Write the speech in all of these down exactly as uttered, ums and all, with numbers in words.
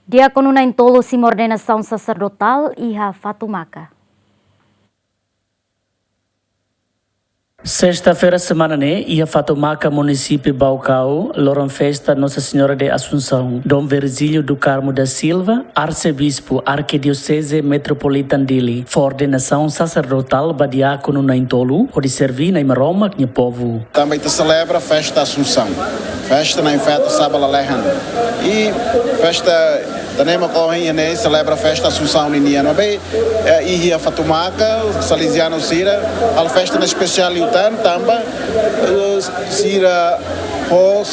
Diákonu na'in-tolu simu ordenasaun saserdotál iha Fatumaka. Sesta-feira semana ne'e, iha Fatumaka, munisípiu Baucau, loron festa Nossa Senhora de Assunção, Dom Virgílio do Carmo da Silva, Arsebispu Arkidioseze Metropolitan Dili, fó ordenasaun saserdotál ba diákonu na'in-tolu, hodi serví Na'i Maromak nia povu. Tanba ita selebra festa Asunsaun. Festa Na'in-Feto Saba Lalehan. I festa ita ne'e mak ohin ne'e selebra festa Asunsaun ninian. Maibé, eh, iha Fatumaka, Salesianu sira, halo festa ne'e espesiál liután, tanba, eh, sira fó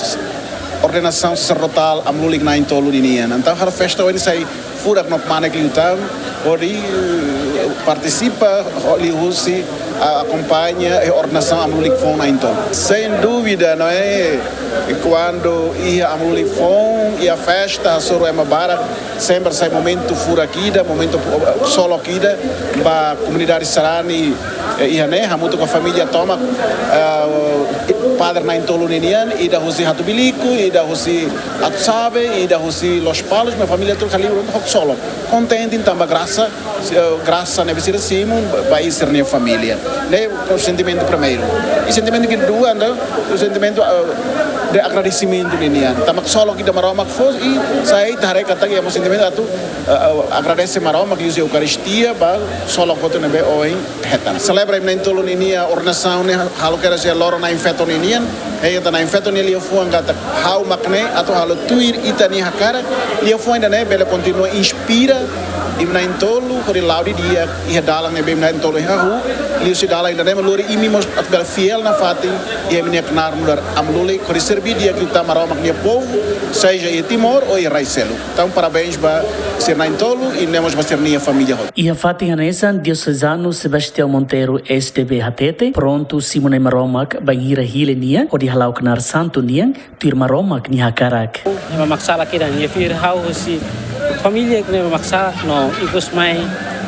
ordenasaun saserdotál Amu Lulik na'in-tolu ninian. Entaun, halo festa ohin sai furak no kmanek liután, hodi, eh, partisipa, liuhusi, a-, akompaña, eh, ordenasaun Amu Lulik foun na'in-tolu. Sem dúvida, não é? E kuandu iha Amu Lulik foun, iha festa, hasoru ema barak, sempre sai momentu furak ida, momentu, eh, ksolok ida, ba komunidade sarani, eh, iha ne'e, hamutuk ho família tomak, eh, padre na'in-tolu ninian, ida husi Hatubuiliku, ida husi Atu Sabe, ida husi Lospalos, maibé família tolu halibur ho ksolok. Kontente tanba grasa, eh, grasa ne'ebé sira simu, ba, ba sira-nia família. Ne'e o sentimentu primeiru. I sentimentu kedua, entaun, o sentimentu, eh, de agradesimentu ninian. Tanba ksolok ida Maromak fó, i sai ita haree katak iha mós sentimentu atu, eh, eh, agradese Maromak liuhusi Eukaristia, ba ksolok hotu ne'ebé ohin hetan. Selebra imi na'in-tolu ninia ordenasaun ne'e halo kedas iha loron Na'in-Feto ninian. Hetan Na'in-Feto nia liafuan katak ha'u mak ne'e atu halo tuir ita-nia hakarak. Liafuan ida-ne'e bele kontinua inspira imi na'in-tolu hodi la'o didi'ak iha dalan ne'ebé imi na'in-tolu hahú. Liuhusi dalan ida-ne'e mak lori imi mós atu bele fiél nafatin iha imi-nia knaar nu'udar Amu Lulik hodi serví di'ak liután Maromak nia povu, seja iha Timor ou iha rai seluk. Entaun, parabéns ba sira na'in-tolu i ne'e mós ba sira-nia família hotu. Iha fatin hanesan, Diosezanu Sebastião Monteiro, S D B, hatete, prontu simu Na'i Maromak bainhira hili nia hodi hala'o knaar santu nian, tuir Maromak nia hakarak. Ne'e mak sala kida, nia fihir ha'u husi família ne'e mak sala no ikus mai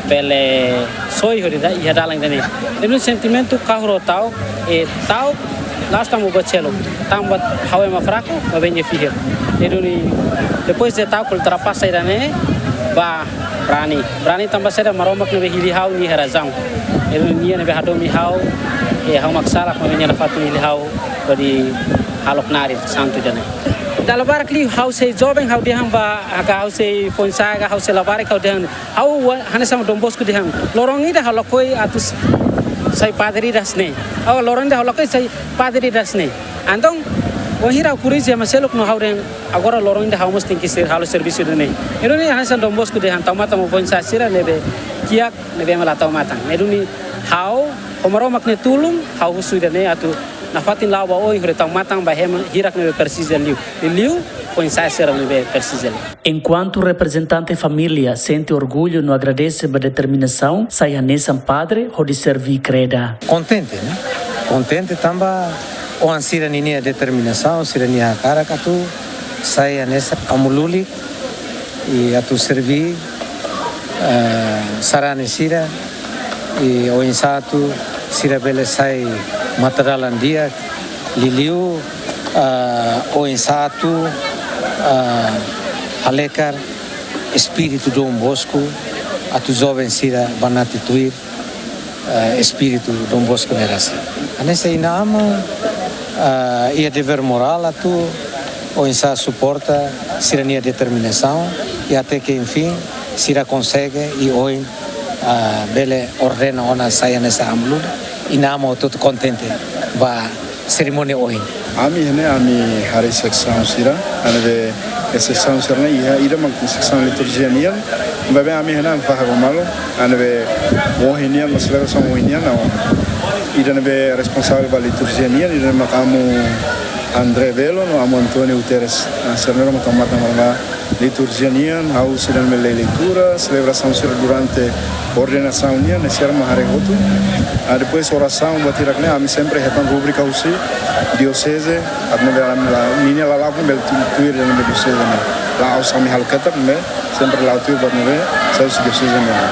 bele soi hodi da, iha dalan ida-ne'e. Ne'e duni sentimentu kahur ho ta'uk, eh, ta'uk la'ós tanba buat seluk, tanba ha'u ema fraku, maibé nia fihir. Ne'e duni, depois de ta'uk ultrapasa ida-ne'e, ba brani. Brani tanba saida? Maromak ne'ebé hili ha'u nia iha razaun. Ne'e duni nia ne'ebé hadomi ha'u, eh, ha'u mak sala, maibé nia nafatin hili ha'u hodi halo knaar santu ida-ne'e. Dala barak liu ha'u sei joven, ha'u dehan ba, ka ha'u sei foin-sa'e, ka ha'u sei labarik, ha'u dehan, ha'u wa-, hanesan Dom Bosco dehan. Loron ida ha'u lakohi atu s-, sai padre ida hanesan ne'e. Ou loron ida ha'u lakohi sai padre ida hanesan ne'e. Entaun, wainhira ha'u korrije ema seluk no ha'u dehan, agora loron ida ha'u mós tenke ser, halo servisu ida-ne'e. Ne'e duni hanesan Dom Bosco dehan, tau matan ba foin-sa'e sira ne'ebé kiak, ne'ebé ema la tau matan. Ne'e duni ha'u, ho Maromak nia tulun, ha'u husu ida-ne'e atu nafatin la'o ba oin hodi tau matan ba ema hirak ne'ebé presiza liu. Liuliu foin-sa'e sira ne'ebé presiza liu. Enkuantu reprezentante família sente orgullu no agradese ba determinasaun sai hanesan padre hodi serví kreda. Kontente, ne'e? Kontente tanba oan sira ninia determinasaun, sira-nia hakarak atu sai hanesan Amu Lulik i atu serví, eh, sarani sira, i oinsá atu sira bele sai matadalan di'ak, liuliu, eh, oinsá atu, eh, halekar espíritu Dom Bosco, atu joven sira banati tuir, eh, espíritu Dom Bosco ne'e rasik. Hanesan inan-aman, eh, iha devér morál atu oinsá suporta sira-nia determinasaun, i até que enfim sira konsege, i ohin, eh, bele ordena ona sai hanesan Amu Lulik, inan-aman hotu-hotu kontente ba serimónia ohin. Ami iha ne'e, ami haree seksaun sira, ne'ebé seksaun sira-ne'e iha, ida mak seksaun liturjia nian, maibé ami iha ne'e, ami fahe ba malu, ne'ebé ohin nian mak selebrasaun ohin nian, no ida ne'ebé responsavel ba liturjia nian, ida mak Amu André Belo, no Amu António Guterres, ah, sira-ne'e mak tau matan ba liturjia nian, ha'u sira ne'ebé lee leitura, selebrasaun sira durante ordenasaun nian, ne'e sira mak haree hotu. Ah, depois orasaun buat hirak-ne'e, ami sempre hetan rubrika husi dioseze, atu nune'e ami la, ninia lala'ok ne'e bele tu-, tuir ida-ne'ebé dioseze nian. La'ós ami halo ketak ne'e, sempre la'o tuir buat ne'ebé, sa'e husi dioseze ne'e.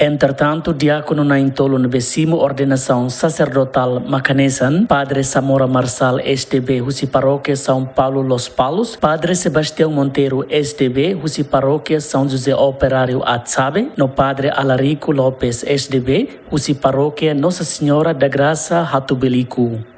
Entretantu, diákonu na'in-tolu ne'ebé simu ordenasaun saserdotál mak hanesan Padre Samora Marçal, S D B, husi parókia São Paulo Lospalos, Padre Sebastião Monteiro, S D B, husi parókia São José Operário Atsabe, no Padre Alarico Lopes, S D B, husi parókia Nossa Senhora da Graça Hatubeliku.